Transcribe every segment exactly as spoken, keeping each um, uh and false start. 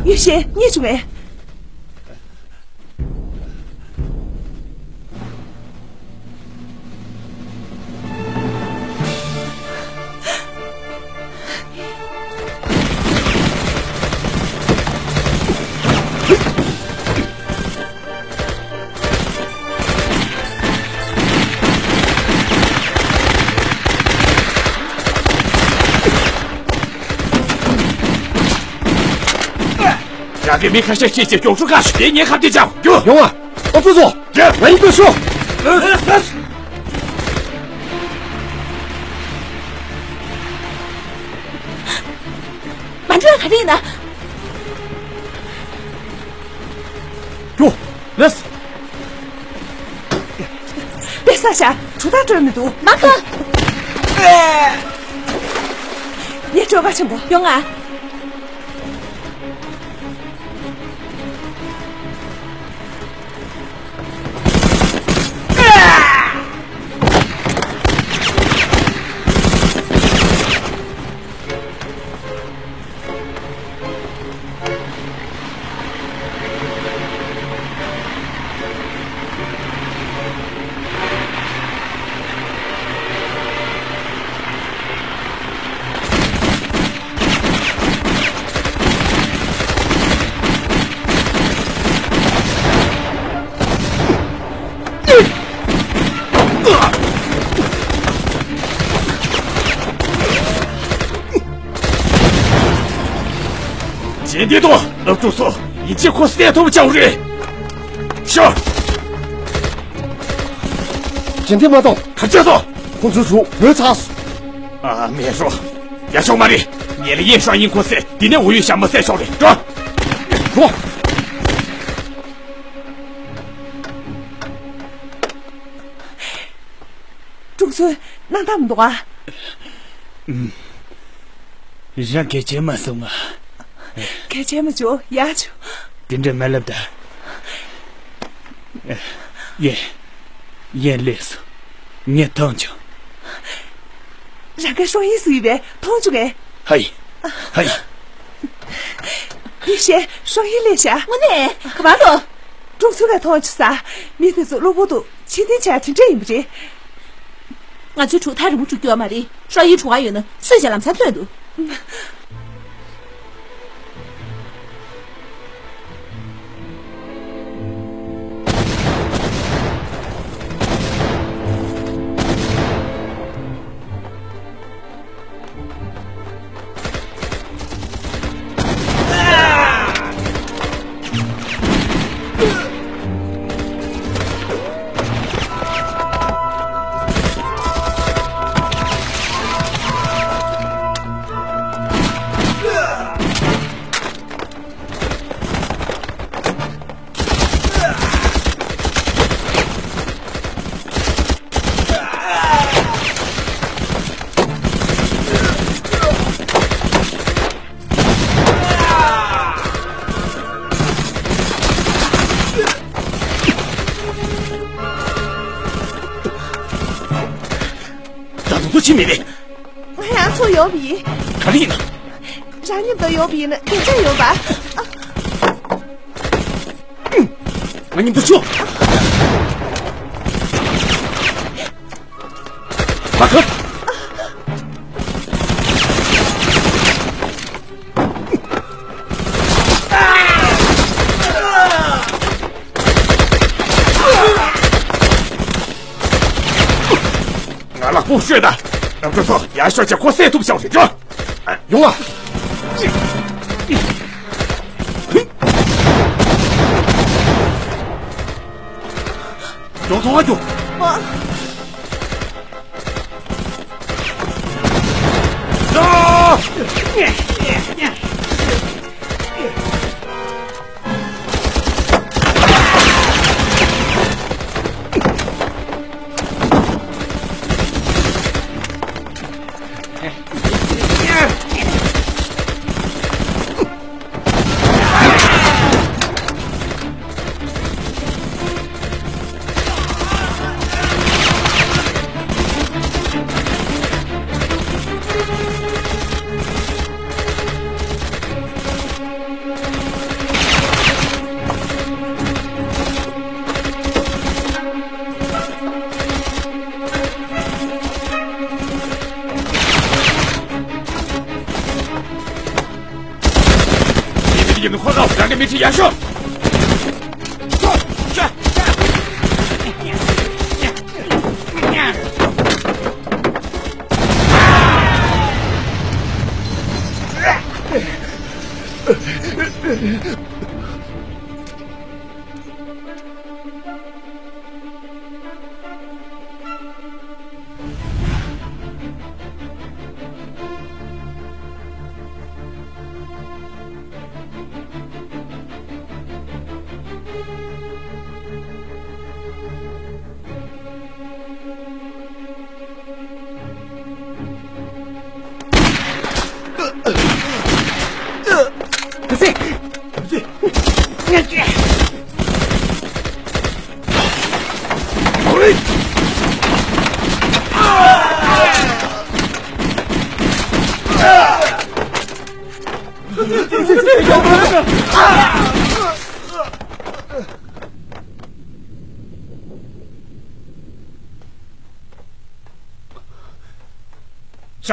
ཡེ་ཤེས། རྙེད་བྱུང་ངས། རང་གི་མི་ཁ་ཤས་ཤིག་གིས་མགྱོགས་སུ་ཁ་ཤས་ངའི་ཁ་གཏད་བྱ། རྒྱུ། ཡོང་ཨ། ཨོ་ཕུ་ཚོ། རྒྱུ། ང་ཡིན་པའི་ཤོག་མ་འགྲོ་ག་རེ་ཡིན་ན། རྒྱུ། ལེས། པེ་ས་ཤ། གྲུ་ཐག་སྤྲོད་མི་འདུག་མ་ཁ། ངས་སྤྲོད་ག་ཆེན་པོ་ཡོང་ང་། རྗེས་འདེད་དང་། སློབ་ཕྲུག་ཚོ། ཡིན་གཅིག་ཁོ་བསད་ཐུབ་བྱའོ་རེད། ཤོག་རྗེས་འདེད་མ་གཏོང་། ག་བྱས་སོང་། ཁོ་ཚོའི་གྲུ་བོས་ཚར་སོང་། ཨ། མེད་རོ། ཡ་ཆོག་མ་རེད། ངས་ལ་ཡེ་ཧྲང་ཡིན་ཁོ་བསད། དེ་ནས་འོ་ཡོད་ཤ་མ་བསད་ཆོག་རེད། འགྲོ། འགྲོ། ཀྲུང་ཚུན། སྣང་དག་མི་འདུག་ཨ། ཨུམ། རང་གལ་ཆེན་མ་སོང་ང་། གལ་ཆེན་མ་བྱུང་། ཡག་བྱུང་། དེ་འདྲ་མ་ལབ་ད། ཡེ། ཡེ་ལེས། ངས་མཐོང་བྱུང་། རང་གི་ཧྲོ་ཡིན་སུ་ཡིན་པས་མཐོང་བྱུང་ངས། ཧའི། ཧའི། ཡེ་ཤེས། ཧྲོ་ཡིན་ལེ་ཤ། དངོས་གནས་ག་པར་འདུག་ཀྲུང་ཚུན་ག་མཐོང་བྱུང་ས། མི་དེ་ཚོ་གློ་བུར་དུ་ཕྱིར་འཐེན་བྱས་དེ་འདྲ་ཡིན་པ་རེད། ང་ཚོའི་གྲུ་ཐག་རིང་པོ་འགྲོ་རྒྱུ་ཡོད་མ་རེད། ཧྲོ་ཡིན་གྲུ་ཁ་ཡོད་ན་སུས་ཀྱང་ལམ་སང་ཐོན་འདུག་ད་དུང་ཚོ་ཕྱིན་མེད་པས། ང་ཡང་ཚོ་ཡོང་བ་ཡིན། ག་རེ་ཡིན་ན། རང་མཉམ་དུ་ཡོང་བ་ཡིན་ན་སྐད་ཆ་ཡོང་པ། ང་མཉམ་དུ་ཆུ། ཨ་ཁ། ང་ལ་ཁུག་ཤོད་ད། རྣམ་གྲོལ་ཚོ་ཡར་ཤོག་ཅིག་ཁོ་བསད་ཐུབ་ཤོག་ཅིག་འགྲོ། ཡོང་ཨ། མགྱོགས་ཐོངས་ཨ། མགྱོགས། ཡིན་ཁོ་ཐག་རང་གི་མི་ཁྲི་ཡར་ཤོག་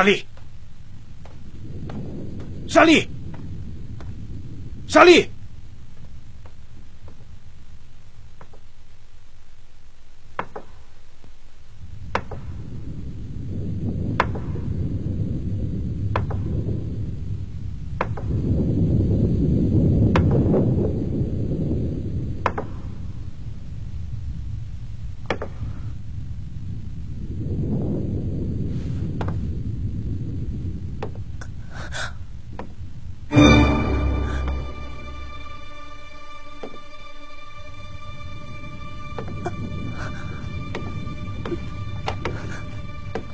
ཧྲ་ལི། ཧྲ་ལི། ཧྲ་ལི།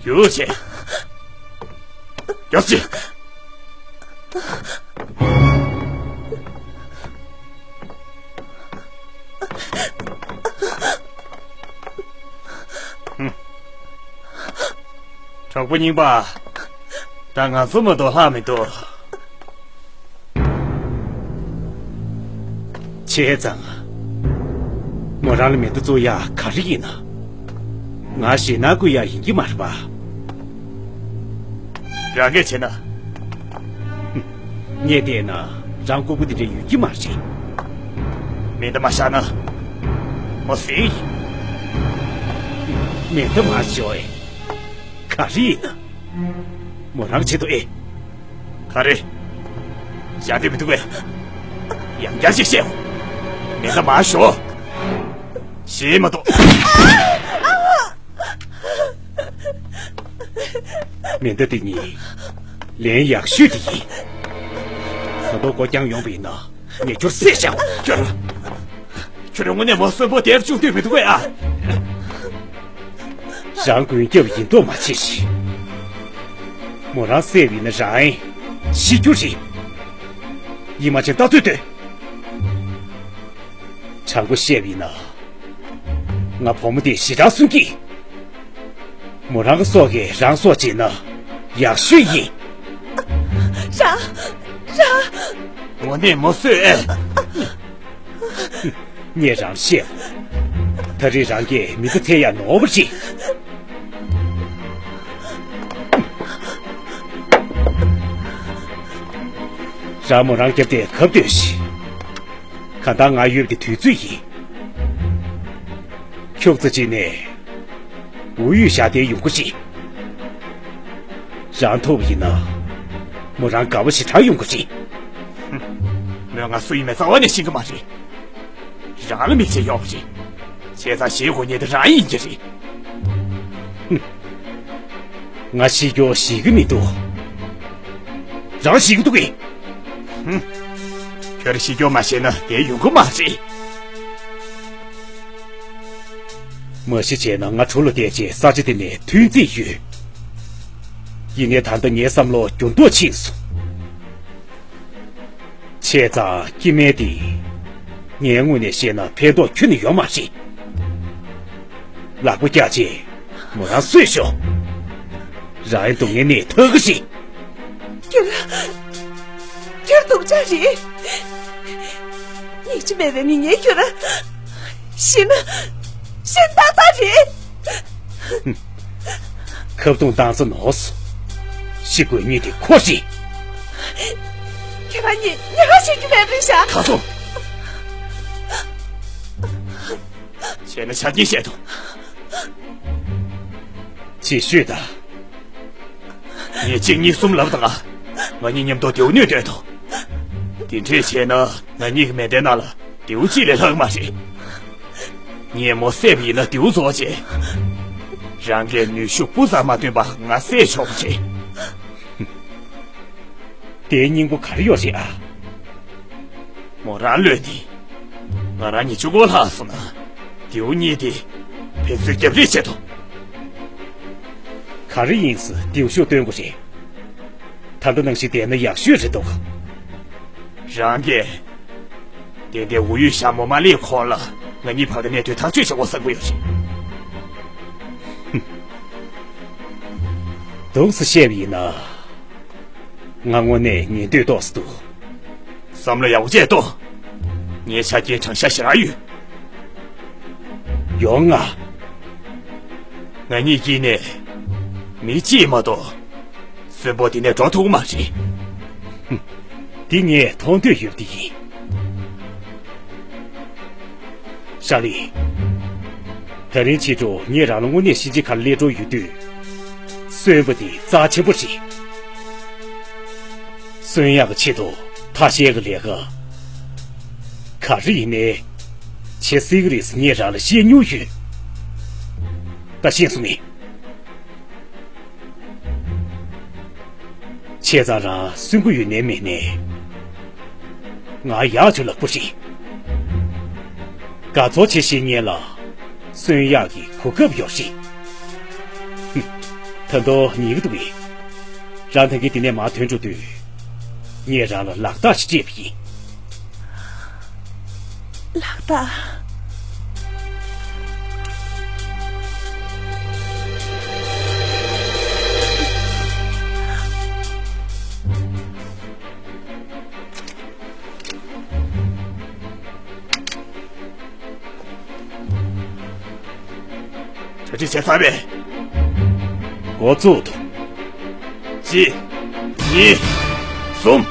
རྒྱུགས་ཤིག་རྒྱུགས་ཤིག་གྲོགས་པོ་རྙིང་པ། ད་ང་ཚོ་མ་གཏོགས་ལྷག་མི་འདུག་བྱས་ཙང་། མོ་རང་ལ་མེ་མདའ་བཙུགས་ཡག་ག་རེ་ཡིན་ན། ང་ཞེད་སྣང་སྐུལ་ཡག་ཡིན་གྱི་མ་རེད་པ། རང་གིས་བྱས་ན། ངས་བལྟས་ན་རང་ལྐུགས་པ་དེ་འདྲ་ཡོད་ཀྱི་མ་རེད། མེ་མདའ་མ་བཞག་ན། མོ་ཟིན། མེ་མདའ་མ་བཞག་ཨེ། ག་རེ་ཡིན་ན། མོ་རང་ཆེད་དུ་ཨེ། ག་རེ། བཞག་འདོད་མི་འདུག་གས། ཡང་བསྐྱར་ཅིག་བཤད། མེ་མདའ་མ་ཞོག་ཞེད་མ་གཏོགས། མེ་མདའ་འདི་གཉིས་ལན་ཡག་ཤོས་དེ་ཡིན། ད་དུང་སྒོ་བརྐྱངས་ཡོང་བ་ཡིན་ན་ངས་ཁྱོད་བསད་བཞག་ཁྱོད། ཁྱོད་རང་དངོས་གནས་མོ་གསོན་པོ་དེར་བཅུག་འདོད་མི་འདུག་གས་ཨ། རང་མགོན་སྐྱབས་ཡིན་མདོག་མ་བྱེད་ཤིག་མོ་རང་བསད་པ་ཡིན་ན་རང་ཤི་རྒྱུ་རེད། ཡིད་མ་ཆེས་ལྟ་ཚོད་ལྟོས། དྲང་པོ་བཤད་པ་ཡིན་ན། ང་བུ་མོ་དེ་ཞེ་དྲག་སུན་གི། མོ་རང་གི་སྲོག་གིས་རང་སྲོག་བཅད་ན་ཡག་ཤོས་ཡིན། རང་། རང་། དངོས་གནས་མོ་གསོད་ཨེ། ངས་རང་བཤད། ད་རེས་རང་གིས་མི་ཚེ་འཚོལ་ཡག་ནོར་བ་རེད། རང་མོ་རང་རྒྱབ་དེ་གབ་སྡོད་ཤིག་གང་ལྟར་ང་ཡོད་པའི་དུས་ཚོད་ཡིན། ཁྱུག་ཙམ་ཅིག་ནས་འུ་ཡུས་བཞག་བསྡད་ཡོང་གི་རེད། རང་ཐུབ་པ་ཡིན་ན་མོ་རང་དགའ་བ་ཞེ་དྲག་ཡོང་གི་རེད། མོས་ང་སུ་ཡིན་མིན་རྩ་བ་ནས་ཤེས་ཀྱི་མ་རེད། རང་ལ་མིག་ཆེ་ཡོད་པ་རེད། བྱས་ཙང་ཞེད་དགོས་མཁན་དེ་རང་ཡིན་གྱི་རེད། ང་ཤི་རྒྱུ་ཞེད་ཀྱི་མི་འདུག་རང་ཞེད་ཀྱི་འདུག་གས། ཧུམ། ཁྱོད་ཤི་རྒྱུ་མ་ཤེས་ན་དེ་ཡོང་གི་མ་རེད། མ་གཞི་བྱས་ན་ང་གྲུ་ལ་བསྡད་རྗེས་ས་ཆ་དེ་ནས་ཐོན་རྩིས་ཡོད། ཡིན་ནའི་ད་ལྟ་ངའི་བསམ་བློ་འགྱུར་ལྡོག་ཕྱིན་སོང་། བྱས་ཙང་སྐྱེ་དམན་དེ། ངའི་ངོས་ནས་བཤད་ན་ཕན་ཐོགས་ཁྱོན་ནས་ཡོད་མ་རེད། ལག་པ་བཀྱག་རྗེས་མོ་རང་གསོད་ཤོག་རང་ཡང་སྡུག་བསྔལ་ནས་ཐར་གི་རེད། ཁྱོད། ཁྱོད་སྡུག་ཅག་རེད། སྙིང་རྗེ་མེད་པའི་མི་ངན་ཁྱོད། ཤི་ན། ཤི་ཏག་ཏག་རེད། ཁ་རྡུང་བཏང་ས་ནོར་སོང་། ཤི་དགོས་མཁན་དེ་ཁོ་རེད། ཁྱེད་རང་གཉིས་ཉེས་པ་བྱེད་རྒྱུ་མེད་པས་ཤག་ཁ་སོང་། བྱས་ན་ཆ་རྐྱེན་བཤད་དང་། ཅིག་ཤོད་དང་། ངས་གཅིག་གཉིས་གསུམ་ལབ་དང་། ང་གཉིས་མཉམ་དུ་རྡེའུ་གནོན་སྡོད་དང་། དེ་འདྲས་བྱས་ན་ང་གཉིས་ཀྱི་མེ་མདའི་ནང་ལ་རྡེའུ་གཅིག་ལས་ལྷག་མ་རེད། ངས་མོ་བསད་པ་ཡིན་ན་རྡེའུ་རྫོགས་བྱས། རང་གིས་ནུས་ཤུགས་སྤུ་ཙམ་མ་བཏོན་པར་ང་བསད་ཆོག་པ་རེད། དེའི་སྙིང་པོ་ག་རེ་ཡོད་རེད་ཨ། མོ་རང་ལོས་ནི། ང་རང་ཉིད་བཅུ་གོ་ལྷག་སོང་ན། རྡེའུ་གཉིས་དེ་ཕན་ཚུན་རྒྱབ་རེས་བྱེད་དོ། ག་རེ་ཡིན་ཟེར་རྡེའུ་ཤུགས་སྟོན་དགོས་རེད། ད་ལྟ་ནང་བཞིན་བསྡད་ན་ཡག་ཤོས་རེད་འདུག་རང་གིས། དེ་འདྲའི་འུ་ཡོད་ཤ་མོ་མ་ལེགས་ཁོང་ལ་ང་གཉིས་བར་གྱི་གནད་དོན་ཐག་གཅོད་བྱེད་དགོས་བསམ་གྱི་ཡོད་རེད། འདུག་སེ་བཤད་པ་ཡིན་ན། ང་དངོས་གནས་ཉན་འདོད་ཏོག་ཙམ་འདུག་བསམ་བློ་ཡག་པོ་བྱས་ཏོ། ངའི་ཆ་རྐྱེན་དྲང་ཤག་ཞེ་དྲག་ཡོད། ཡོང་ང་། ང་གཉིས་ཀྱིས་ནས་མི་གཅིག་མ་གཏོགས་གསོན་པོ་འདི་ནས་འགྲོ་ཐུབ་ཀྱི་མ་རེད། འདི་ངས་མཐོང་འདོད་ཡོད་པ་དེ་ཡིན། ཤ་ལི། ད་རིང་ཕྱི་དྲོ་ངས་རང་ལ་དངོས་གནས་གཤིན་རྗེ་ཁར་སླེབས་འགྲོ་ཡོད་དུས། གསོན་པོ་དེ་རྩ་ཆེན་པོ་རེད། གསོན་ཡག་གི་ཆེད་དུ་ཐ་ཤལ་གྱི་ལས་ཀ་ག་རེ་ཡིན་ནའི་བྱེད་སྲིད་ཀྱི་རེད་ཟེར་ངས་རང་ལ་བཤད་མྱོང་ཡོད། ད་ཤེས་སོང་ངས། བྱས་ཙང་རང་གསོན་པོ་ཡོད་ནའི་མེད་ནའི་ང་ཡག་ཆུ་ལག་པོ་རེད། དགའ་ཚོར་ཆེ་ཤེས་ཉེན་ལ་གསོན་ཡག་གི་གོ་སྐབས་ཡོད་རེད། ཧུམ། ད་དུང་ཉེན་གྱི་འདུག་གས། རང་ད་གིན་དེ་ནས་མར་ཐོན་འགྲོ་དུས། ངས་རང་ལ་ལག་རྟགས་ཤིག་སྤྲད་པ་ཡིན། ལག་རྟགས། གྲ་སྒྲིག་བྱས་ཚར་བས། འགོ་བཙུགས་དང་། གཅིག་གཉིས། གསུམ།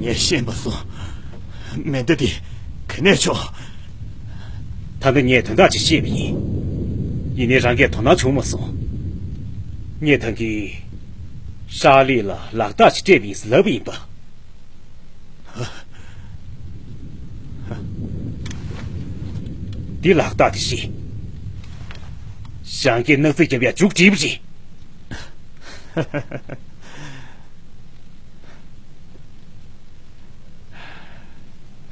ངས་ཤེས་མ་སོང་། མེ་མདའ་འདི་ག་ནས་བྱུང་། ད་ལྟ་ངས་དོན་དག་ཅིག་ཤེས་པ་ཡིན། ཡིན་ནའི་རང་གིས་དོ་སྣང་བྱུང་མ་སོང་། ངས་ད་གིན་ཤར་ལི་ལ་ལག་རྟགས་ཅིག་སྤྲད་པ་ཡིན་ཟེར་ལབ་པ་ཡིན་པ། འདི་ལག་རྟགས་དེ་རེད། ཞང་གིས་སྣག་ཚ་རྒྱབ་ཡ་མཇུག་བསྒྲིལ་བ་རེད།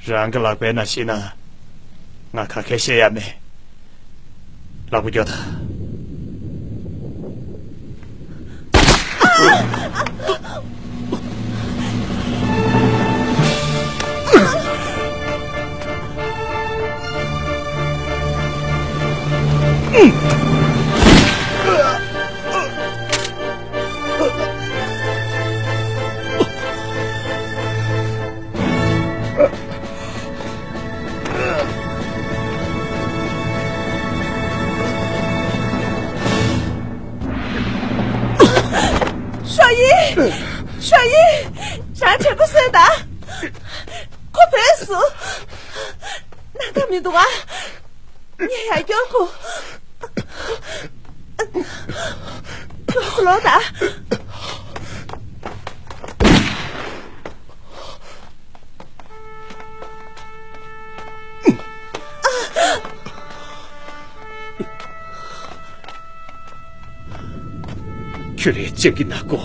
རང་གི་ལག་པའི་ནང་ཤེས་ན་ང་ག་གེ་བཤད་ཡ་མེད། ལག་པ་རྒྱོབ་དང་། ཞོ་ཡི། ཞོ་ཡི། རང་དྲན་པ་གསོས་དང་། ཁོ་བོས་སུ། སྣང་དག་མི་འདུག་ཨ། ངས་ཡར་སྐྱོར་དགོས། ལོགས་སུ་ལོག་དང་། ཁྱོད་རའི་སྤྱང་ཀི་ནག་པོ།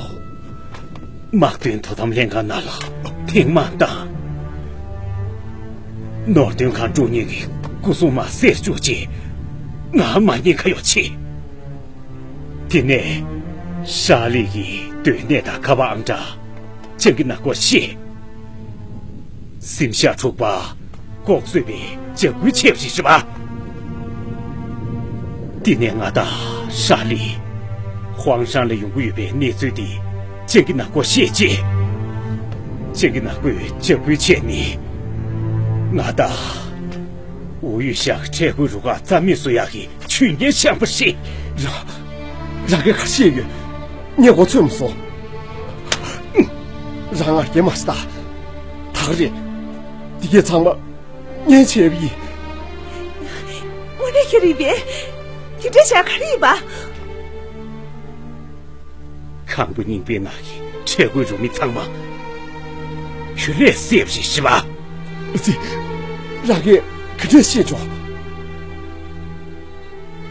དམག་དོན་དོ་དམ་ལྷན་ཁང་ནང་ལ་ཐེངས་མང་བཏང་། ནོར་དོན་ཁང་དཀྲུག་མཁན་གྱི་སྐུ་སྲུང་དམག་བསད་བཅུག་རྗེས། ང་མ་ཉེས་ཁ་གཡོག་བྱས། དེ་ནས་ཧྲ་ལི་གི་སྡོད་གནས་དང་ཁ་པར་ཨང་གྲངས་སྤྱང་ཀི་ནག་པོར་བཤད། གཟིམ་ཤག་འཁྲུག་པ་ལྐོག་གསོད་པའི་འཇབ་རྒོལ་བྱས་པ་རེད་པ། དེ་ནས་ང་དང་ཧྲ་ལི་ཧུའང་ཧྲན་ལ་ཡོང་གི་ཡོད་པའི་གནས་ཚུལ་དེ་སྤྱང་ཀི་ནག་པོར་བཤད་རྗེས། སྤྱང་ཀི་ནག་པོས་འཇབ་རྒོལ་བྱས་ནས། ང་དང་ཝུའུ་ཡུས་ཞང་འཕྲལ་མཁོའི་རུ་ཁག་རྩ་མེད་བཟོ་ཡག་གི་ཆོས་ཉན་བཤམས་པ་རེད། རང་རང་གིས་ག་རེ་བཤད་ཡོད། ངས་གོ་ཚོད་མ་སོང་། རང་ང་རྒྱལ་མ་ཤི་ད། ད་ག་རེད། འདི་གས་ཚང་མ་ངས་བྱས་པ་ཡིན། དངོས་གནས་ཁྱོད་རེད་པས། དེ་འདྲ་བྱས་ག་རེ་ཡིན་པ། ཁང་པ་རྙིང་པའི་ནང་གི་འཕྲལ་མཁོའི་རུ་མི་ཚང་མ་ཁྱོད་ལས་བསད་པ་རེད་ཤི་བ། ཙི། རང་གིས་ག་འདྲས་ཤེས་བྱུང་།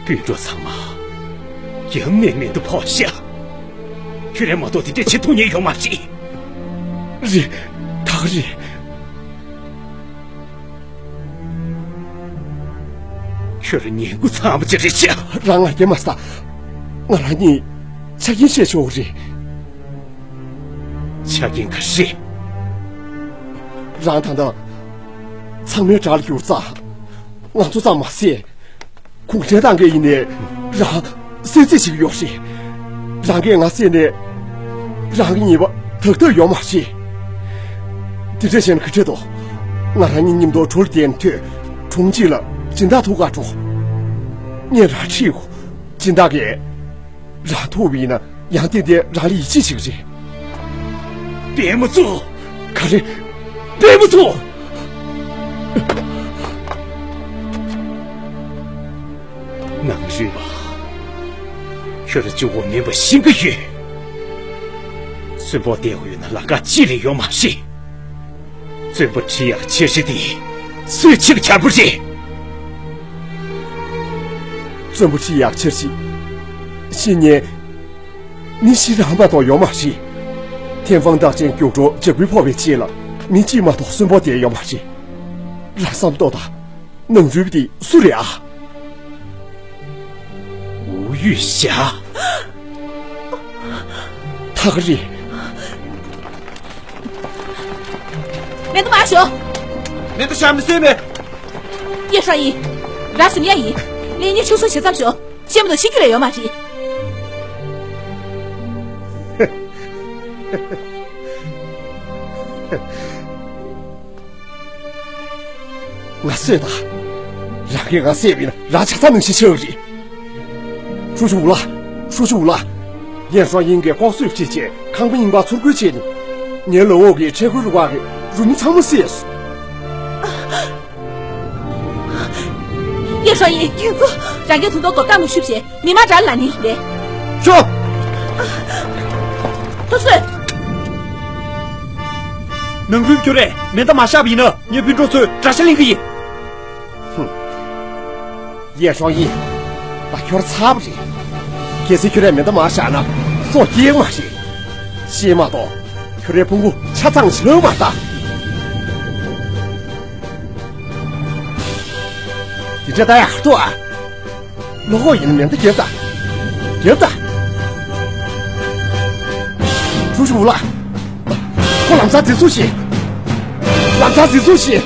སྤུན་གྲོགས་ཚང་མ་ཡབ་མེས་མེ་མདའ་ཕོག་ཤག་ཁྱོད་རང་མ་གཏོགས་དེ་འདྲས་བྱེད་ཐུབ་མཁན་ཡོད་མ་རེད། རེད། ད་ག་རེད། ཁྱོད་རང་ཉན་དགོས་ཚང་མ་ཅི་རེད་ཤག་རང་ང་རྒྱལ་མ་ཤི་ད། ང་རང་གཉིས་ཆ་རྐྱེན་བཤད་ཆོག་རེད། ཆ་རྐྱེན་ག་རེ། རང་ད་ལྟ་ཚང་མའི་དགྲ་ལ་གྱུར་ཙང་། ང་ཚོ་ཙམ་མ་ཟད། གུང་ཁྲན་ཏང་གིས་ཡིན་ནའི་རང་བསད་རྩིས་བྱེད་ཀྱི་ཡོད་རེད། རང་གིས་ང་བསད་ནའི་རང་གི་ཉེས་པ་དག་ཐབས་ཡོད་མ་རེད། དེ་འདྲ་བྱས་ན་ག་འདྲ་འདུག་ང་རང་གཉིས་མཉམ་དུ་གྲུ་ལ་བསྡད་ནས་ཐོན། གྲོང་ཁྱེར་ལ་སྦྱིན་བདག་ཐུག་ག་འགྲོ། ངས་རང་ཁྲིད་དགོས། སྦྱིན་བདག་གིས་རང་ཐུག་པ་ཡིན་ན་ཡང་ཏན་ཏན་རང་ལ་ཡིད་ཆེས་བྱེད་ཀྱི་རེད། པད་མ་ཚུགས། ག་རེ། པད་མ་ཚུགས། ནང་རུལ་བ། ཁྱོད་རང་གཅིག་པོ་མིན་པ་ཤེས་ཀྱི་ཡོད། གསོན་པོ་བསྡད་དགོས་ཡོད་ན་ལམ་ཁ་གཅིག་ལས་ཡོད་མ་རེད། བཙོན་པ་ཁྲིད་ཡག་འཆར་གཞི་དེ་སུའི་ཕྱིར་འཁྱར་པོ་རེད། བཙོན་པ་ཁྲིད་ཡག་འཆར་གཞི་ཤེས་མཁན་མི་ཞིག་རང་མ་གཏོགས་ཡོད་མ་རེད། ཐེན་ཧྥང་རྟགས་ཅན་རྒྱུགས་སྤྲོད་འཇབ་རྒོལ་ཕོག་པའི་རྗེས་ལ་མི་གཅིག་མ་གཏོགས་གསོན་པོ་བསྡད་ཡོད་མ་རེད། རང་བསམ་ཏོ་དང་། ནང་རུལ་པ་དེ་སུ་རེད་ཨ། ཝུའུ་ཡུས་ཞང་། ད་ག་རེད། མེ་མདའ་མར་ཞོག་མེ་མདའ་བཞག་མི་སྲིད་མེད། ཡེ་ཧྲོ་ཡིན། ར་སིམ་ཡ་ཡིན། ལེགས་ཉེས་ཆུང་གསུམ་བྱེད་མཚམས་ཞོག་ཤེས་མ་གཏོགས་ཤེས་རྒྱུ་ལས་ཡོད་མ་རེད། ང་གསོད་དང་། རང་གིས་ང་བསད་པ་ཡིན་ན་རང་ཆ་ཚང་ནང་བཞིན་ཆགས་ཀྱི་རེད། ཧྲུའུ་ཅི་ཝུ་ལགས། ཧྲུའུ་ཅི་ཝུ་ལགས། ཡེ་ཧྲོ་ཡིན་གྱིས་ལྐོག་གསོད་བྱས་རྗེས་ཁང་པ་རྙིང་པ་ཚུར་རྒོལ་བྱས་ནས། ངའི་ལག་འོག་གི་འཕྲལ་མཁོའི་རུ་ཁག་གི་རུ་མི་ཚང་མ་བསད་སོང་། ཡེ་ཧྲོ་ཡིན། ཁྱེད་ཚོ། རང་གིས་དུང་ཐོག་གོ་བཏང་མི་ཤུབས་བྱས་མི་མ་དགྲ་ལ་ནི་རེད། ཤོག་ཐུབ་ཚོད། ནང་རུལ་ཁྱོད་རས་མེ་མདའ་མ་བཞག་པ་ཡིན་ན་ངའི་སྤུན་གྲོགས་ཚོས་དགྲ་ཤ་ལེན་གི་ཡིན། ཧུམ། ཡེ་ཧྲོ་ཡིན། ད་ཁྱོད་ཚར་བ་རེད། གལ་སྲིད་ཁྱོད་རས་མེ་མདའ་མར་བཞག་ན་སྲོག་སྐྱེལ་མ་རེད། ཤེས་མ་གཏོགས་ཁྱོད་རའི་ཕུང་པོ་ཆ་ཚང་ཞིག་མ་ལྟ། དེ་འདྲ་ད་ཡག་ཏོ་ཨ། ལོ་ཧོ་ཡིན་མེད་འདི་རྒྱབ་ད། རྒྱབ་ད། ཧྲུའུ་ཅི་ཝུ་ལགས། ཁོ་ལམ་སང་འཛིན་བཟུང་བྱེད། ལམ་སང་འཛིན་བཟུང་བྱེད།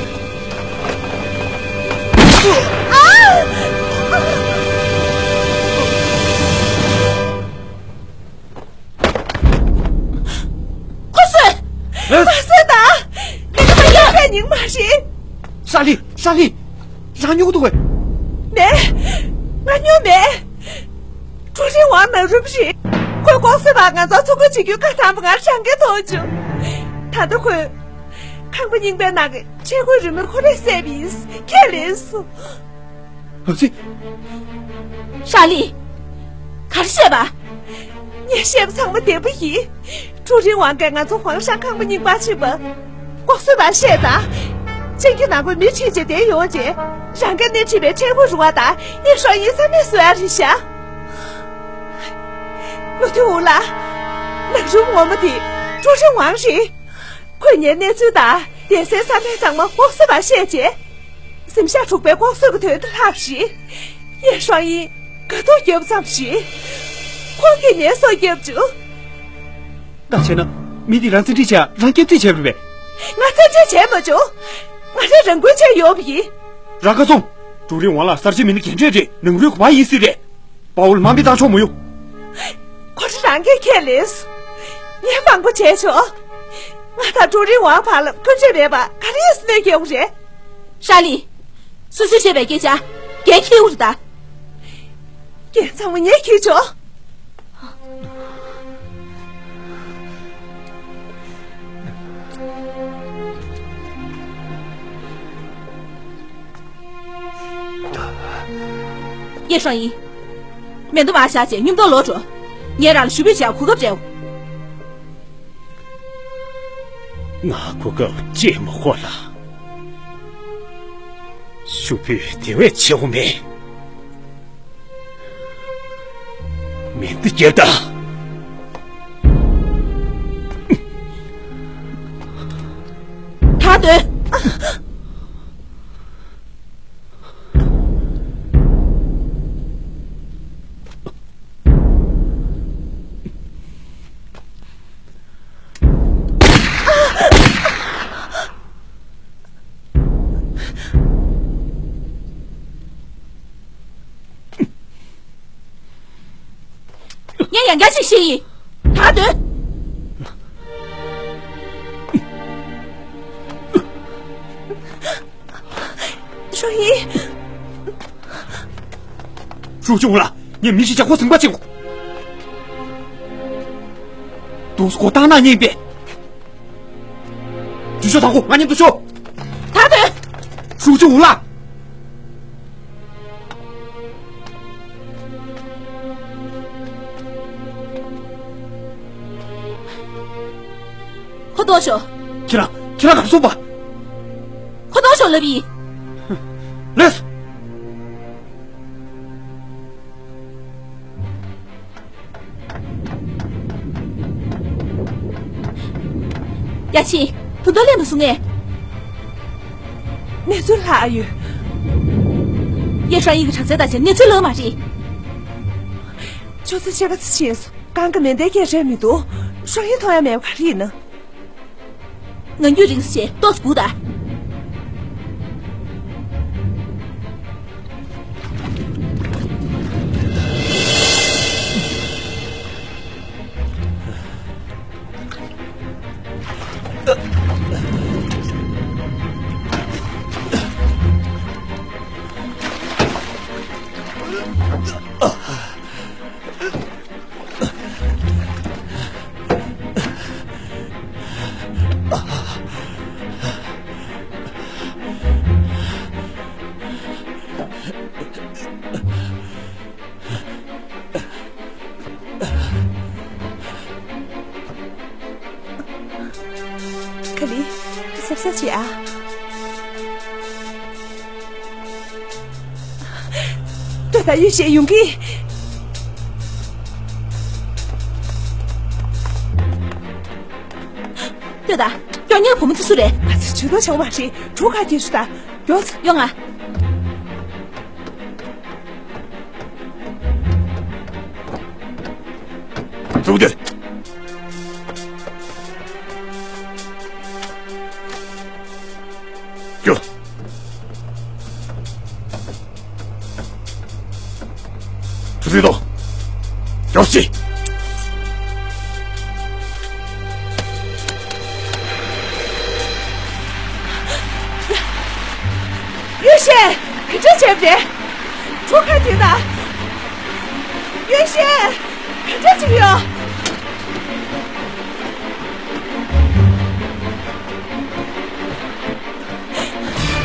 ཁོ་གསོད། ཨེ། མ་གསོད་ད། ངས་ཁོ་ཡག་པའི་མྱིང་མ་ཤེས། ཧྲ་ལི། ཧྲ་ལི། རང་སྨྱོ་གི་འདུག་གས། མེད། ང་སྨྱོ་མེད། ཀྲུའུ་རིན་ཝང་ནང་རུལ་པ་རེད། ཁོས་ལྐོག་གསོད་པ་ང་ཚོར་ཚུར་རྒོལ་བྱེད་རྒྱུའི་བཀའ་བཏང་པ་ང་རང་གིས་མཐོང་བྱུང་། ད་ལྟ་ཁོས། ཁང་པ་རྙིང་པའི་ནང་གི་འཕྲལ་མཁོའི་རུ་མི་ཁོ་རས་བསད་པ་ཡིན། ཁས་ལེན་སོང་། ཨ་ཙི། ཧྲ་ལི། ག་རེ་བཤད་པ། ངས་བཤད་པ་ཚང་མ་བདེན་པ་ཡིན། ཀྲུའུ་རིན་ཝང་གིས་ང་ཚོ་ཧུའང་ཧྲན་ཁང་པ་རྙིང་པར་ཕྱིན་པ། ལྐོག་གསོད་པར་བཤད་དང་། སྤྱང་ཀི་ནག་པོས་མི་ཁྲིད་བྱས་བསྡད་ཡོང་རྗེས། རང་གིས་སྣེ་ཁྲིད་པའི་འཕྲལ་མཁོ་རུ་ཁག་དང་ཡེ་ཧྲོ་ཡིན་རྩ་མེད་བཟོ་ཡག་རེད་ཤག་མུ་ཐུ་ཝུ་ལགས། ནག་རུམ་ངོ་མ་དེ་ཀྲུའུ་རིན་ཝང་རེད། ཁོས་ངའི་གནས་ཚུལ་དང་སྡེ་སྲིད་ས་མཚམས་ཚང་མ་ལྐོག་ཟ་བར་བཤད་རྗེས། གཟིམ་ཤག་དྲུག་པའི་ལྐོག་ཟ་གི་དོན་དུ་ལྷག་བཞིན། ཡེ་ཧྲང་ཡིན་དགའ་སྡུག་རྒྱབ་ཙམ་ཞིག་ཁོང་གིས་ངའི་སྲོག་བསྐྱབས་བྱུང་། ད་བྱས་ན། མི་འདི་རང་བཙན་ཁྲིད་བྱས་རང་སྐྱོབ་རྩིས་བྱས་པ་རེད་པས། ང་བཙན་ཁྲིད་བྱས་མ་བྱུང་། ང་རང་རང་འགུལ་བྱས་ཡོང་བ་ཡིན། རང་ཁ་བཙུམ། ཀྲུའུ་རིན་ཝང་ལ་གསར་བརྗེ་མི་སྣ་རྒན་གྲས་རེད། ནང་རུལ་གོ་བ་ཡིན་སྲིད་རེད། དཔའ་བོ་ལ་དམའ་འབེབས་བཏང་ཆོག་མ་ཡོང་། ཁོ་ཚོ་རང་གིས་ཁས་ལེན་སོང་། ངས་མང་པོ་བྱས་ཆོག་ང་དང་ཀྲུའུ་རིན་ཝང་བར་ལ་ཀུན་སྤྱོད་མེད་པ་ག་རེ་ཡིན་སྲིད་གནོད་སྐྱེལ་བ་རེད། ཧྲ་ལི། སོ་སོས་བཤད་པའི་སྐད་ཆ་འགན་འཁྱེར་དགོས་རེད་ད། འགན་ཚང་མ་ངས་འཁྱེར་ཆོག་ཡེ་ཧྲང་ཡིན། མེ་མདའ་མར་བཞག་བྱས་མཉམ་དུ་ལོག་འགྲོ། ངས་རང་ལ་ཞུ་འབོད་བྱེད་ཡག་གོ་སྐབས་སྤྲད། ང་གོ་སྐབས་ཅིག་མ་དགོས་ལ། ཞུ་འབོད་དེ་བས་ཆེ་བོ་མེད། མེ་མདའ་རྒྱབ་དང་། ཐར་འདོད། ངས་ཡང་བསྐྱར་ཅིག་བཤད་ཡིན། ད་སྡོད། ཧྲུའུ་ཡིན། ཧྲུའུ་ཅུང་ལ་ངས་མི་ཞིག་ཀྱང་ཁོ་ཟིན་པ་བྱེད་དགོས། དུས་གོ་བཏང་ན་ཉན་པས། འཇུ་ཤོག་དང་པོ་ང་མཉམ་དུ་ཤོག་ད་ཐོན། ཧྲུའུ་ཅུང་ལ། ཁོ་ལྟོགས་ཤོག་ཁྱེད་རང་ཁྱེད་རང་གར་སོང་པ། ཁོ་ལྟོགས་ཤོག་ལབ་ཡིན། ལེས། ཡ་ཆི། དུ་དོ་ལེན་མ་སོང་ངས། གནས་ཚུལ་ལྷག་ཡོད། ཡེ་ཧྲང་ཡིག་གི་གྲངས་ཚད་ལྟ་བྱས་གནས་ཚུལ་ལོག་མ་རེད། ཆུ་ཚོད་ཕྱེད་ཀ་ཙམ་ཕྱིན་སོང་། གང་གི་མེ་མདའི་སྐད་རན་མི་འདུག་ཧྲང་ཡིག་མཐོང་ཡ་མེད་པ་ག་རེ་ཡིན་ན། ངང་རྒྱུད་རིང་ས་བྱས་ཏོག་ཙམ་སྒུག་དང་། ག་ལེར། གཟབ་གཟབ་བྱེད་ཨ། ལྟོས་དང་། ཡེ་ཤེས་ཡོང་གི། ལྟོས་དང་། སྐྱོ་ཉལ་བུ་མོ་ཚོ་སུ་རེད། ང་ཚོ་ཇུས་གཏོགས་བྱུང་བ་རེད། གྲུ་ཁ་དེ་ཚོ་དང་། མགྱོགས་ཙམ། ཡོང་ང་། ཙུག་སྡོད། རྒྱུགས། ཆུ་ཚོད་ཐོག་མགྱོགས་ཤིག་ཡེ་ཤེས། ག་འདྲ་བྱས་པ་རེད། གྲུ་ཁ་དེ་ན། ཡེ་ཤེས། ག་འདྲ་བྱེད་ཀྱི་ཡོད།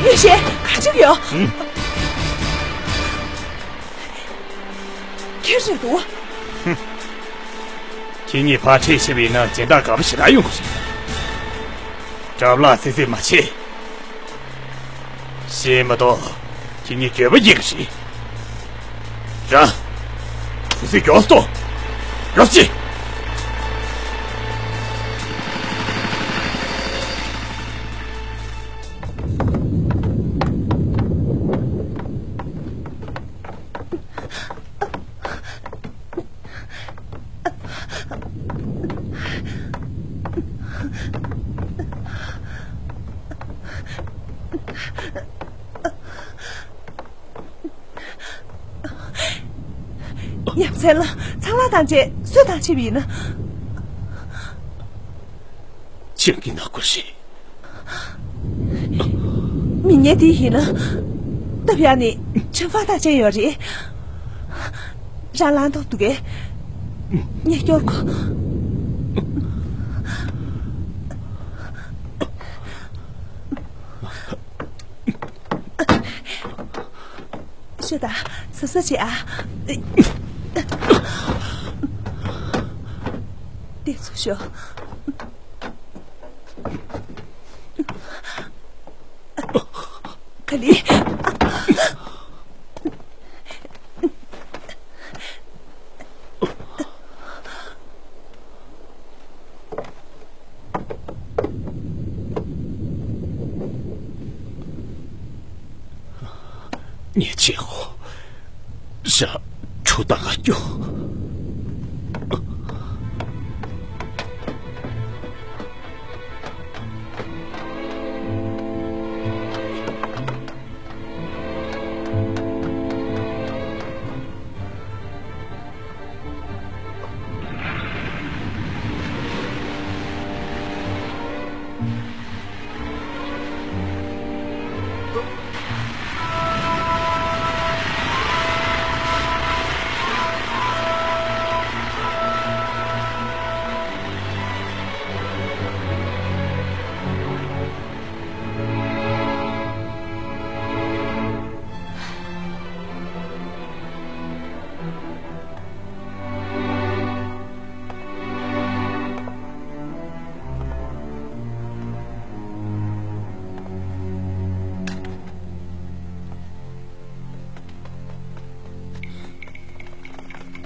ཡེ་ཤེས། ག་འདྲ་བྱེད་ཀྱི་ཡོད། ཨང་། ཁྱེད་རེད་འདུག་ཁྱེད་གཉིས་ཕར་ཁྲིད་ཕྱིན་པ་ཡིན་ན་སྦྱིན་བདག་དགའ་པོ་ཞེ་དྲག་ཡོང་གི་རེད། དགྲ་ལ་བརྩེ་བརྩེ་མ་བྱེད། ཤེས་མ་གཏོགས་ཁྱེད་གཉིས་འགྱོད་པ་སྐྱེ་གི་རེད། རང་། ཆུ་ཚོད་མགྱོགས་སུ་གཏོང་། རོབ་ཅི། ཉམས་ཚད་ལ་ཚང་མ་དང་བཅས་སུ་དང་ཕྱིན་པ་ཡིན་ན། ཁྱེད་ཀྱི་ནག་པོ་ཞིག་མི་ངན་དེ་ཡིན་ན། སྟབས་ཡག་ནས་ཁྲིམས་དཔའ་དང་བཅས་ཡོད་རེད། རང་ལངས་ཐུབ་འདུག་གས། ངས་སྐྱོར་གོ། ཤོད་དང་། གཟབ་གཟབ་བྱེད་ཨ། འདི་ཚུར་ཤོག་ག་ལེ། ཉེས་ཆེ་ཧོ། ཤ་ཁྲུ་དང་ང་སྐྱོ།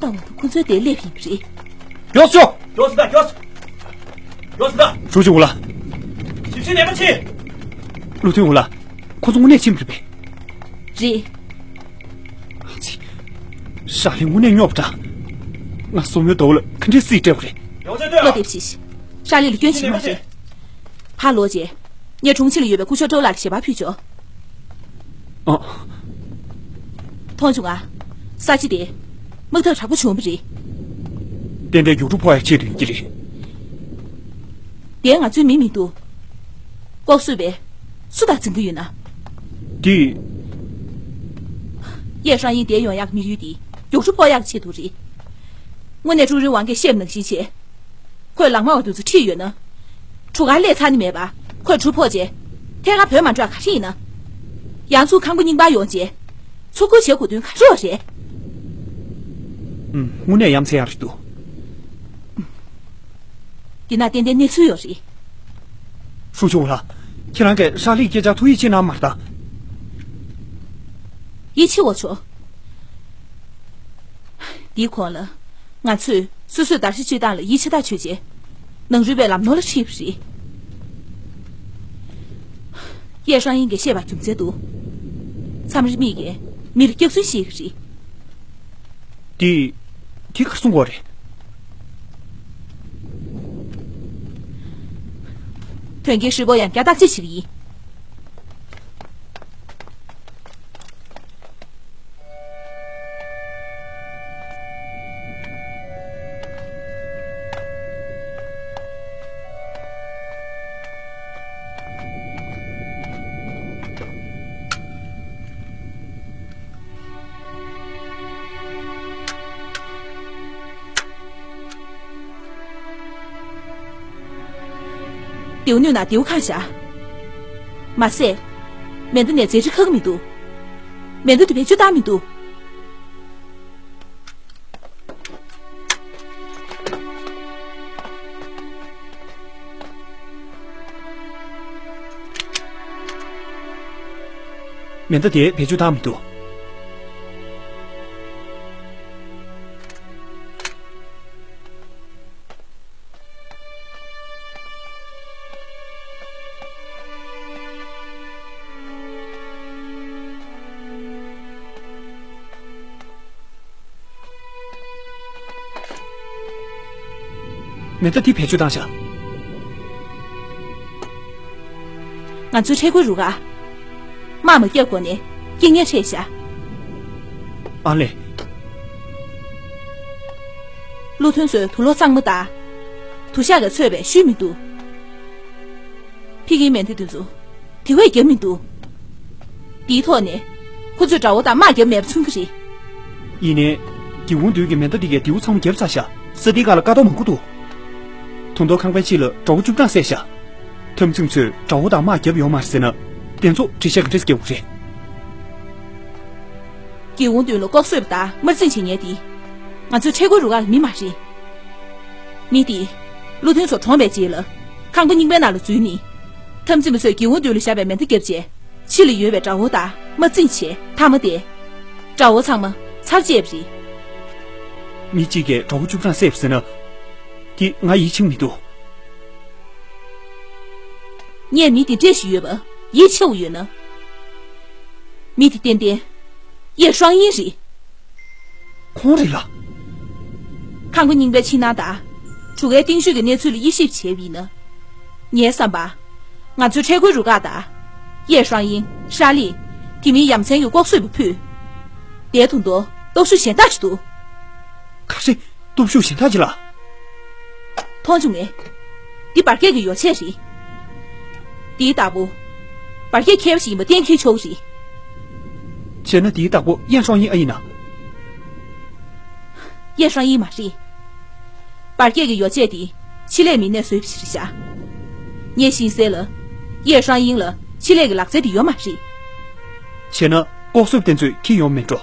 ལྟ་བ་དང་ཁོ་ཚོའི་དེ་སླེབས་ཡིན་པ་རེད། མགྱོགས་ཤོག་མགྱོགས་སུ་ད། མགྱོགས་སུ། མགྱོགས་སུ་ད། ཧྲུའུ་ཅི་ཝུ་ལགས། ཞིབ་བཤེར་ནན་པོ་བྱེད། ཀླུ་ཐུན་ཝུ་ལགས། ཁོ་ཚོ་དངོས་གནས་ཕྱིན་པ་རེད་པས། རེད། ཨ་ཙི། ཧྲ་ལི་དངོས་གནས་རྙོག་པ་འདྲ། ང་སོ་མོའི་ཟླ་བོ་ལ་ག་འདྲས་སྲིད་སྤྲད་པ་རེད། ཡོང་ཚད་ལྟོས་ཨ། བློ་བདེ་པོ་བྱེད། ཧྲ་ལི་ལ་སྐྱོན་ཞིག་མ་རེད། ཕར་ལོག་རྗེས། ངས་གྲོང་ཁྱེར་ལ་ཡོད་པའི་སྐུ་ཞབས་ཀྲོའུ་ལགས་ལ་ཞལ་པར་ཕུལ་ཆོག་ཨ། མཐོང་བྱུང་ང་། ས་ཆ་དེ། དམག་འཐབ་དྲག་པོ་བྱུང་བ་རེད། ཏན་ཏན་ཡུལ་གྲུ་ཕོག་ཡག་ཆེད་དུ་ཡིན་གྱི་རེད། དེ་ང་ཚོའི་མི་མི་འདུག་ལྐོག་གསོད་པས་སུ་དང་འཛིང་གི་ཡོད་ན། དེ། ཡེ་ཧྲང་ཡིན་དེ་ཡོང་ཡག་དམིགས་ཡུལ་དེ་ཡུལ་གྲུ་ཕོག་ཡག་ཆེད་དུ་རེད། དངོས་གནས་ཀྲུའུ་རིན་ཝང་གིས་བཤད་པ་ནང་བཞིན་བྱས། ཁོས་ལག་དམར་བ་དེ་ཚོ་ཁྲིད་ཡོད་ན། གྲུ་ཁར་སླེབས་ཚར་ནི་མེད་པ། ཁོས་གྲུ་ཕོག་རྗེས། ཐད་ཀར་བོད་མ་འགྲོ་ཡ་ག་རེ་ཡིན་ན། ཡང་ཚུར་ཁང་པ་རྙིང་པར་ཡོང་རྗེས། ཚུར་རྒོལ་བྱེད་དགོས་དོན་ག་རེ་ཡོད་རེད། ཨུམ། དངོས་གནས་ཡ་མཚན་ཡག་རེད་འདུག་འདི་ན་ཏན་ཏན་གནས་ཚུལ་ཡོད་རེད། ཧྲུའུ་ཅི་ཝུ་ལགས། ཁྱེད་རང་གིས་ཧྲ་ལིའི་སྐད་ཆར་ཐུགས་ཡིད་ཆེས་གནང་མ་རེད་ད། ཡིད་ཆེས་འོ་ཆོག་འདིའི་གོང་ལ། ང་ཚོས་སོ་སོའི་བརྡར་ཤ་གཅོད་སྟངས་ལ་ཡིད་ཆེས་ཐག་ཆོད་རྗེས། ནང་རུལ་པའི་ལམ་ནོར་ལ་ཁྲིད་པ་རེད། ཡེ་ཧྲང་ཡིན་གྱིས་བཤད་པ་རྒྱུ་མཚན་འདུག་མཚམས་རེ་མིག་གིས་མི་ལ་སྐྱག་རྫུན་བཤད་ཀྱི་རེད། དེ། དེ་གར་སོང་གོ་རེད། དོན་རྐྱེན་ཧྲིལ་པོ་ཡང་བསྐྱར་བརྟག་དཔྱད་བྱེད་ཀྱི་ཡིན། རྡེའུ་སྣོད་ནང་རྡེའུ་གང་བཞག་མ་ཟད། མེ་མདའ་ནས་རྫས་རིགས་ཁ་གི་མི་འདུག་མེ་མདའ་དེ་བེད་སྤྱོད་བཏང་མི་འདུག་མེ་མདའ་དེ་བེད་སྤྱོད་བཏང་མི་འདུག་མེ་མདའ་འདི་བེད་སྤྱོད་བཏང་ཤག་ང་ཚོའི་འཕྲལ་མཁོའི་རུ་ཁག་དམག་མ་བརྒྱབ་གོང་ནས་རྐྱེན་ངན་འཕྲད་ཤག་ཨ་ལས། བློ་མཐུན་ཚོས་དུག་སློག་གཙང་མ་བཏང་། དུག་ཤག་གིས་ཚོས་པས་ཤུལ་མི་འདུག་ཕི་གིའི་མེ་མདའ་དེ་ཚོ་དེ་བས་རྒྱབ་མི་འདུག་དེའི་ཐོག་ནས་ཁོ་ཚོས་དགྲ་བོ་དང་དམག་རྒྱབ་མེད་པ་མཚོན་གྱི་རེད། ཡིན་ནའི། སྒེའུ་ཁུང་མདུན་གྱི་མེ་མདའ་འདི་གས་མདེའུ་ཚང་མ་བརྒྱབ་ཚར་ཤག་ས་དེའི་སྒང་ལ་ཀ་དོག་མང་པོ་འདུག་ད་དུང་ཁང་པའི་དཀྱིལ་ལ་དགྲ་བོ་བཅུ་གྲངས་བསད་ཤག་འཐབ་འཛིང་ཚོས་དགྲ་བོ་དང་དམག་རྒྱབ་ཡོད་མ་རེད་ཟེར་ན། དེ་ཚོ་འགྲེལ་བཤད་ག་འདྲས་རྒྱག་དགོས་རེད། སྒེའུ་ཁུང་མདུན་ལ་ལྐོག་གསོད་པ་དང་དམར་འཛིང་བྱེད་མཁན་དེ། ང་ཚོའི་འཕྲལ་མཁོའི་རུ་ཁག་གི་མི་མ་རེད། མི་དེས་བློ་མཐུན་ཚོ་གྲོངས་པའི་རྗེས་ལ་ཁང་པ་རྙིང་པའི་ནང་ལ་འཛུལ་ནས། འཐབ་འཛིང་པ་ཚོས་སྒེའུ་ཁུང་མདུན་ལ་བཞག་པའི་མེ་མདའ་བརྒྱབ་རྗེས། ཕྱི་ལ་ཡོད་པའི་དགྲ་བོ་དང་དམར་འཛིང་བྱས་མཐའ་མ་དེ། དགྲ་བོ་ཚང་མ་ཚར་བཅད་པ་རེད། མི་གཅིག་གིས་དགྲ་བོ་བཅུ་གྲངས་བསད་པ་ཟེར་ན། དེ་ང་ཡིད་ཆེས་མི་འདུག་ངས་མི་དེ་འདྲས་ཞིག་ཡོད་པ་ཡིད་ཆེས་ཡོད་ན། མི་དེ་ཏན་ཏན་ཡེ་ཧྲང་ཡིན་རེད། ཁོང་རེད་ལ། ཁང་པ་རྙིང་པའི་ཕྱི་ནང་དང་། གྲུ་ཁའི་རྟིང་ཤུལ་གྱི་གནས་ཚུལ་ལ་དབྱེ་ཞིབ་བྱས་པ་ཡིན་ན། ངའི་བསམ་པར། ང་ཚོའི་འཕྲལ་མཁོའི་རུ་ཁག་དང་། ཡེ་ཧྲང་ཡིན། ཧྲ་ལི། དེ་མིན་ཡ་མཚན་གྱི་ལྐོག་གསོད་པ་ཕུད། དེ་དུང་དུ་སྟོབས་ཤུགས་གཞན་དག་ཅིག་འདུག་ག་རེ། སྟོབས་ཤུགས་གཞན་དག་ཅིག་ལ། མཐོང་བྱུང་ངས། འདི་འབར་གས་ཀྱི་ཡོ་བྱད་རེད། འདིའི་བདག་པོ། འབར་གས་མཁས་པ་ཞིག་ཡིན་པ་གཏན་འཁེལ་ཆོག་གི་རེད། བྱས་ན་འདིའི་བདག་པོ་ཡན་ཧྲོང་ཡིན་ཨ་ཡིན་ན། ཡན་ཧྲོང་ཡིན་མ་རེད། འབར་གས་ཀྱི་ཡོ་བྱད་དེ་ཆེད་ལས་མི་སྣས་བཟོས་པ་ཞིག་རེད་ཤག་ངས་ཤེས་གསལ་ལ། ཡན་ཧྲོང་ཡིན་ལ་ཆེད་ལས་ཀྱི་ལག་རྩལ་དེ་ཡོད་མ་རེད། བྱས་ན་ལྐོག་གསོད་པ་དེ་ཚོས་འཁྱེར་ཡོང་མེད་འགྲོ།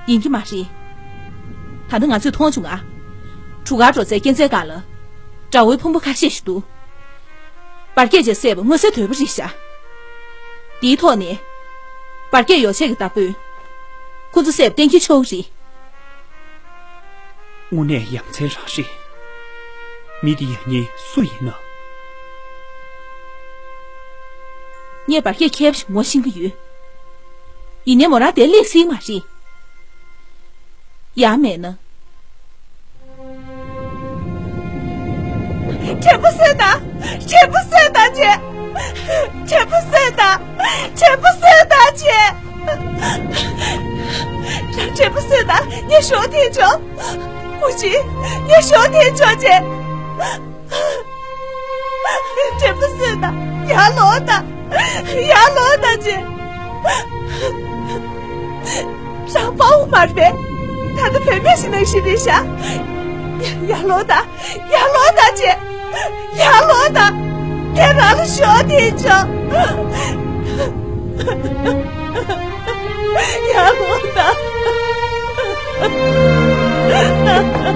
ཡིན་གྱི་མ་རེད། ད་ལྟ་ང་ཚོས་མཐོང་བྱུང་ང་། གྲུ་ཁར་འགྲོ་སའི་སྐས་འཛེག་སྒང་ལ། དགྲ་བོའི་ཕུང་པོ་ཁ་ཤས་ཤིག་འདུག་འབར་གས་ཅིག་བསད་པ་མངོན་གསལ་དོད་པོ་རེད་ཤག་དེའི་ཐོག་ནས། འབར་གས་ཡོ་བྱད་ཀྱི་བདག་པོས། ཁོ་ཚོ་བསད་པ་གཏན་འཁེལ་ཆོག་གི་རེད། དངོས་གནས་ཡ་མཚན་རང་རེད། མི་དེ་ཡང་ཉིད་སུ་ཡིན་ན། ངས་འབར་གས་མཁས་པ་ཞིག་ངོ་ཤེས་ཀྱི་ཡོད། ཡིན་ནའི་མོ་རང་དེར་སླེབས་སྲིད་མ་རེད། ཡང་མེད་ན། དྲན་པ་གསོས་དང་། དྲན་པ་གསོས་དང་ཅེས། དྲན་པ་གསོས་དང་། དྲན་པ་གསོས་དང་ཅེས། རང་དྲན་པ་གསོས་དང་། ངའི་ཞོ་དེ་ཅོ། ཀུ་ཅི། ངའི་ཞོ་དེ་ཅོ་ཅེས། དྲན་པ་གསོས་དང་། ཡར་ལོངས་དང་། ཡར་ལོངས་དང་ཅེས། རང་དཔའ་བོ་མ་རེད་པས། ད་ལྟ་བུད་མེད་ཞིག་ནང་བཞིན་རེད་ཤག་ཡར་ལོངས་དང་། ཡར་ལོངས་དང་ཅེས། ཡར་ལོངས་དང་། ངས་རང་ལ་ཞོ་དེ་ཅོ། ཡར་ལོངས་དང་། ཡར་ལོངས་དང་།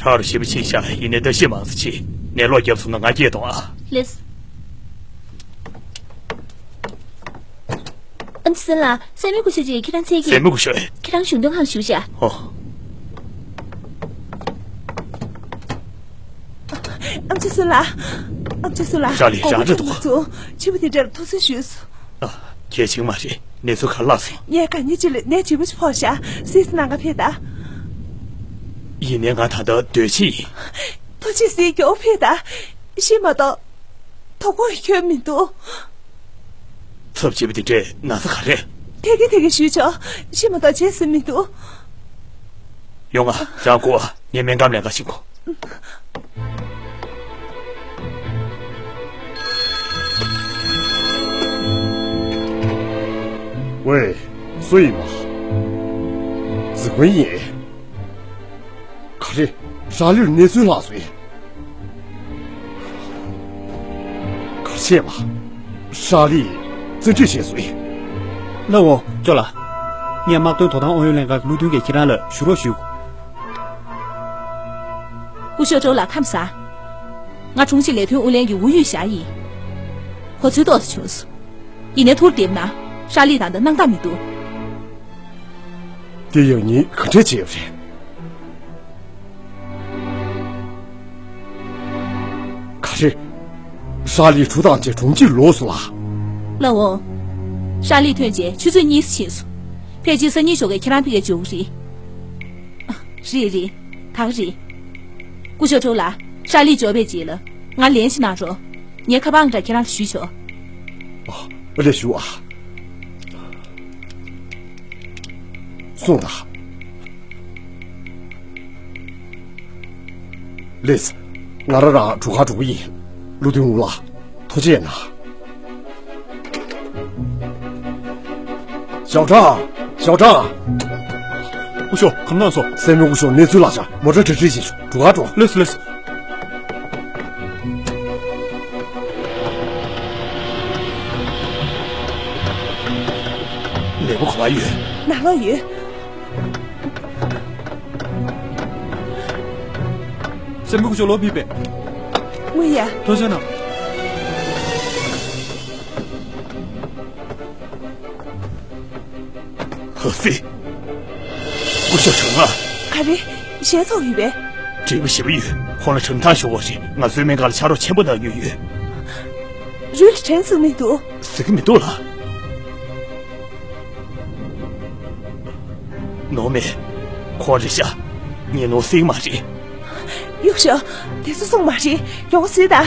ཁྲག་རུ་ཞེ་པོ་ཕྱིན་ཤག་ཡིན་ནའི་ད་ཤི་མང་ཙམ་ཕྱིན། ནད་ལོག་བརྒྱབ་སོང་ན་ང་སྐྱེས་གཏོང་ཨ། ལེས། ཨ་ནི་སྲིད་ལ། སྲས་མོ་སྐུ་ཞབས་ཀྱིས་ཁྱེད་རང་འཚོལ་གྱི། སྲས་མོ་སྐུ་ཞབས། ཁྱེད་རང་གཞུང་དོན་ཁང་ཞུགས་ཤག་ཨོ། ཨམ་ཆི་སུ་ལ། ཨམ་ཆི་སུ་ལ། ཧྲ་ལི་རང་འདྲ་འདུག་ང་ཚོ་ཆེན་པོ་དེ་འདྲར་ཐུགས་གསོ་ཞུས་སོང་། ཨ། གལ་ཆེན་མ་རེད། གནས་ཚུལ་ག་རེ་བརླག་སོང་། ངས་དཀའ་ངལ་ཅིག་ལ་ནད་ལྗིད་པོ་ཞིག་ཕོག་ཤག་སིས་ནང་ག་ཕེབས་དང་། ཡིན་ནའི་ང་ད་ལྟ་སྡོད་ཕྱིན་ཡིན། ཐུགས་རྗེ་གཟིགས་མགྱོགས་ཕེབས་དང་། ཤི་མ་གཏོགས། དོ་དགོང་ཁྱོན་མི་འདུག་ཚབ་བྱེད་པ་དེ་འདྲས་ན་ཚ་ག་རེ། ཐད་ཀའི་ཐད་ཀའི་ཞུས་ཆོག་ཤི་མ་གཏོགས་བྱེད་སྲིད་མི་འདུག་ཡོང་ང་། རང་སྒུག་ཨ། ངས་སྨན་ཁང་ལེན་ག་ཕྱིན་གོ། ཝེ། སུ་ཡིན་པ། ཙི་ཀུན་ཡིན། ག་རེ། རང་ལུས་གནས་ཚུལ་ལྷག་སོང་ཡིན། ཆེ་བ། ཧྲ་ལི་བཙན་ཁྲིད་བྱས་སོང་ཡིན། ལགས་འོང་། ཅོ་ལགས། ངས་དམག་དོན་དོ་དམ་ཨུ་ཡོན་ལྷན་ཁང་གི་བློ་མཐུན་གྱིས་ཁྱེད་རང་ལ་ཞུ་རོགས་ཞུ། སྐུ་ཞབས་ཀྲོའུ་ལགས་ཁམས་བཟང་། ང་དྲུང་ཆེ་ལས་དོན་ཨུ་ལྷན་གྱི་ཨུ་ཡོན་ཞྭ་ཡིན། གོ་ཚོད་ཏོག་ཙམ་བྱུང་སོང་། ཡིན་ནའི་ཐུགས་བདེ་པོ་གནང་། ཧྲ་ལི་ད་ལྟ་སྣང་དག་མི་འདུག་དེ་ཡང་ཉིན་ག་འདྲས་བྱས་ཡོད་རེད། ག་རེ། ཧྲ་ལི་གྲུ་དང་བཅས་གྲོང་ཁྱེར་ལོག་སོང་ལ། ལགས་འོང་། ཧྲ་ལི་ཐོན་རྗེས་ཆུ་ཚོད་གཉིས་ཙམ་ཕྱིན་སོང་། ཕལ་ཆེར་སང་ཉིན་ཞོགས་ཀས་ཁྱེད་རང་ཕ་གིར་འབྱོར་གྱི་རེད། རེད་རེད། ད་ག་རེད། སྐུ་ཞབས་ཀྲོའུ་ལགས། ཧྲ་ལི་འབྱོར་བའི་རྗེས་ལ་ང་ལན་ཞིག་གནང་རོགས། ངའི་ཁ་པར་ཨང་གྲངས་ཁྱེད་རང་ལ་ཞུས་ཆོག་ཨ། ལགས་ཞུ་ཨ། སོང་ད། ལགས། ང་རང་རང་གྲུ་ཁར་འགྲོ་གི་ཡིན། བློ་མཐུན་ཝུ་ལགས། ཐུགས་རྗེ་གནང་། ཞའོ་ཀྲང་། ཞའོ་ཀྲང་། སྐུ་ཞབས་གང་གནང་སོང་། སྲས་མོ་སྐུ་ཞབས་གནས་ཚུལ་ལ་ཆ་མོ་ཊ་གྲ་སྒྲིག་བྱེད་ཤོག་གྲུ་ཁར་འགྲོ། ལགས་སོ་ལགས་སོ། མེད་པ་ག་པར་ཡོད། ནང་ལོགས་ཡོད། སྲས་མོ་སྐུ་ཞབས་ལོག་ཕེབས་པས། དངོས་ཡ། ཐུགས་རྗེ་གནང་། ཧ་སི། སྐུ་ཞབས་ཁྲང་ལགས། ག་རེ། ཞལ་ཚོགས་ཡོད་པས། དྲི་བ་ཞིབ་པོ་ཡོད། ཁོང་ལ་དྲང་ཐག་ཞུ་བ་རེད། ང་ཚོའི་སྨན་ཁང་ལ་ཕྱག་རོགས་ཆེན་པོ་གནང་མྱོང་ཡོད། རུལ་དྲན་ཟེར་མི་འདུག་ཟེར་གྱི་མི་འདུག་ལགས། ནོར་མེད། ཁོང་རེད་ཤག་ངས་ནོར་སྲིད་མ་རེད། གཡུག་ཤོག་དེ་ཚོ་སོང་མ་རེད། མགྱོགས་པོ་བཟོས་དང་།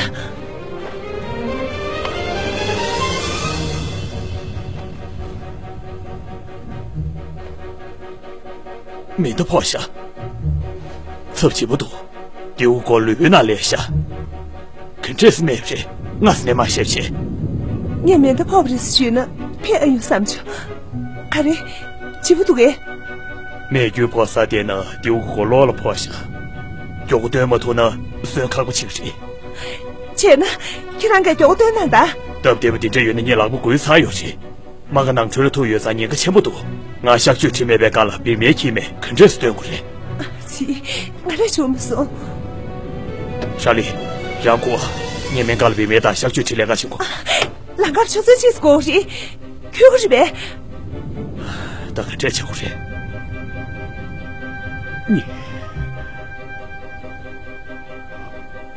མེ་མདའ་ཕོག་ཤག་ཚབས་ཆེན་པོ་འདུག་དེའུ་གོ་ལུས་པོའི་ནང་ལས་ཤག་ག་འདྲས་སེ་མེད་པ་རེད། སྔ་སེ་ནས་མ་ཤེས་བྱས། ངས་མེ་མདའ་ཕོག་པ་རེད་ཟེར་ཞུས་ན་ཕན་ཨེ་ཡོང་བསམ་བྱུང་། ག་རེ། ལྗིད་པོ་འདུག་གས། མེ་རྒྱུན་ཕོག་ས་དེ་ན་དེའུ་གོ་ལོག་ལ་ཕོག་ཤག་མགྱོགས་པོ་སྟོན་མ་ཐུབ་ན་གསོན་ཁག་པོ་ཆགས་ཀྱི་རེད། བྱས་ན། ཁྱེད་རང་གིས་མགྱོགས་པོ་སྟོན་གནང་དང་། སྟབས་བདེ་པོ་འདི་འདྲ་ཡོད་ན་ངས་ལག་པ་འགུལ་ཚར་ཡོད་རེད། རྨ་ཁ་ནང་ཁྲོལ་ཐུག་ཡོད་ཙང་ཉེན་ཁ་ཆེན་པོ་འདུག་ང་གཤག་བཅོས་བྱེད་མེད་པའི་སྒང་ལ་བི་མའི་ཁྱིམ་མེད་ག་འདྲས་སེ་སྟོན་དགོས་རེད། ཨ་ཙི། ང་རང་བྱུང་མ་སོང་། ཧྲ་ལི། རང་སྒུག་ཨ། ངས་སྨན་ཁང་ལ་བི་མའི་དང་གཤག་བཅོས་བྱེད་ལས་ཀ་བྱེད་དགོས། ལམ་ཁར་ཆུ་ཚོད་གཅིག་འགོར་རེད། ཁྱོད་ཀྱི་རེད་པས། ད་ག་འདྲས་བྱེད་དགོས་རེད། ངས།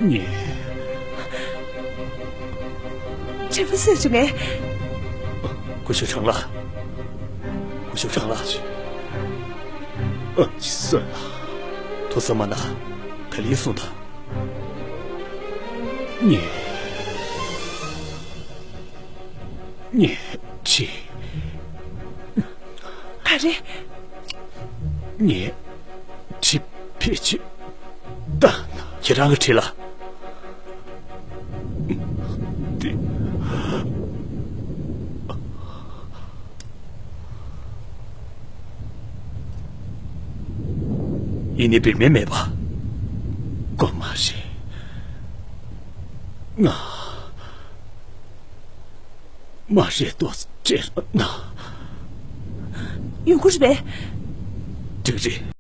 ངས། དྲན་པ་གསོས་བྱུང་ངས། སྐུ་ཞབས་ཁྲང་ལགས། སྐུ་ཞབས་ཁྲང་ལགས། ཨ་ཙི། སོན་ལ། ཐུགས་བསམ་མ་གནང་། ག་ལེར་སོང་དང་། ངས། ངས་ཁྲིད། ག་རེ། ངས་ཁྲིད་ཕལ་ཆེར་བཏང་ན། ཁྱེད་རང་གི་ཁྲིད་ལ། འདི། ཡིན་ནའི་བིར་མེ་མེད་པ། དགོས་མ་རེད། ང་། མ་རེད་དོ་ཅེར་ན། ཡོང་གི་རེད་པས། འགྲིག་རེད།